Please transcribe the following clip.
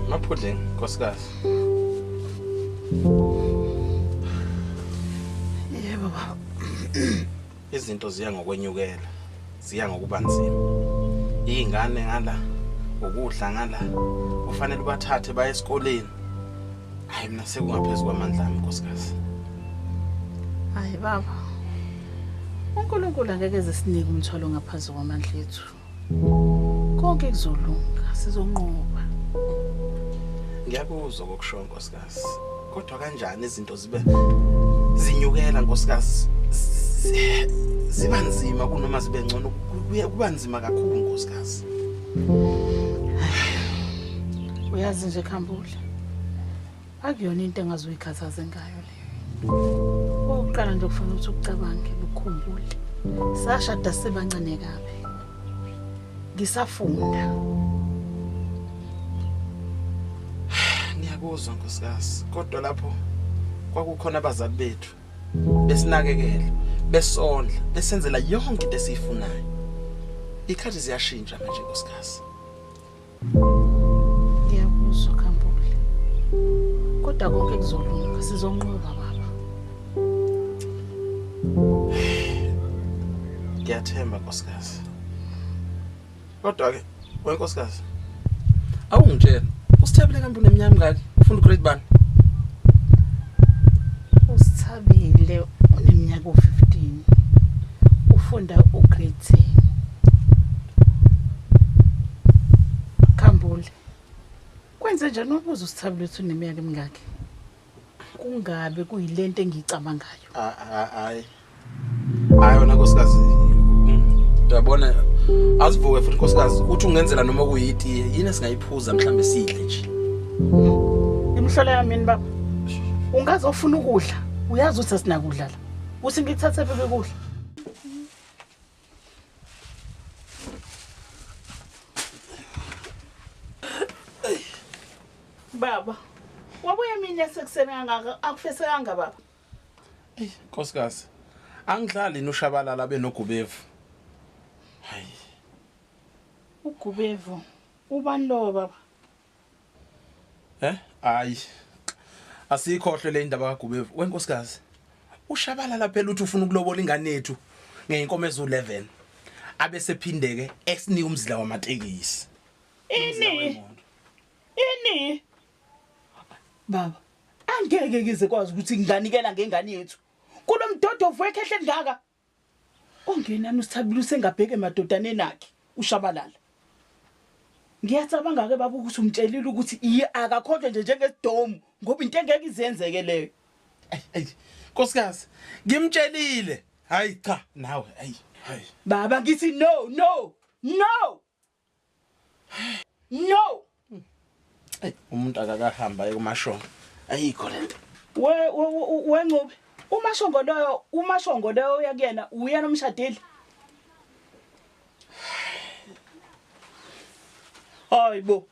Maphudleni nkosikazi. Yebo baba. Izinto ziya ngokwenyukela, ziya ngokuba nzima. Izingane ngala, ukudla ngala, kufanele ubathathe baye esikoleni. Hayi mina sekungaphezulu kwamandla ami nkosikazi. Hayi baba. uNkulunkulu angeke ezesinike umthwalo ngaphezu kwamandla ethu. Konke kuzolunga, sizonqoba. Ngiyakuzwa kokusho nkosikazi. Kodwa kanjani izinto zibe zinyukela nkosikazi? Ziba nzima kunoma zibe ngcono kuya kuba nzima kakhulu nkosikazi. Uyazi nje Khambule. Akuyona into engazuyikhathaze ngayo leyo. Okokuqala nje kufanele ukuthi ucabange ukukhumbule. Sashada sibancane kabi. Ngisafunda. Ngiyakuzwa nkosikazi, kodwa lapho kwakukhona abazali bethu besinakekela, besondla, besenzela yonke into esiyifunayo. Ikhathi ziyashintsha manje nkosikazi. Ngiyakuzwa Khambule. Kodwa konke kuzolunga, sizonqoba baba. Ngiyathemba nkosikazi. Kodwa ke wenkosikazi awungitshela usithabile kambe uneminyaka emingaki ufunda ugrade bani? Usithabile uneminyaka u-15. Ufunda ugrade 10. Khambule. Kwenze njani ubuza usithabile ukuthi uneminyaka emingaki? Kungabe kuyilento engiyicabangayo. Hayi. Hayi wena nkosikazi. Uyabona azivuke futhi nkosikazi uthi ungenzela noma kuyitiye yini esingayiphuza mhlambe sidle nje. Imihlola yami yini baba? Ungazofuna ukudla. Uyazi ukuthi asinakudla la. Uthi ngikuthathe phi ukudla? Baba, wabuya mina yasekuseni kangaka akufesekanga baba. Ey nkosikazi angidlali noshabalala benogubevu. Hayi. Ugubevu ubani lowo baba? Eh? Hayi. Asikhohlwe le indaba kaGubevu. Wenkosikazi. Ushabalala phela uthi ufuna ukulobola ingane yethu ngeinkomo ezu11. Abesephindeke esinika umzila wamatekisi. Ini? Ini? Baba, angeke ngize kwazi ukuthi nginganikela ngengane yethu. Kulomdodovu wekhehle ngaka. Ongenani usithabile usengabheke emadodaneni akhe ushabalala. Ngiyacabanga ke baba ukuthi umtshelile ukuthi iye akakhohlwe nje njengesidomu ngoba into engeke izenzeke leyo. Ey ey nkosikazi ngimtshelile. Hayi cha nawe hayi hayi. Baba ngithi no no no. No. Ey umuntu akakahamba aye kumashongo. Ayikho lento. We we Ncube umashongo loyo umashongo loyo uyakuyena uyena umshadile. Hayibo.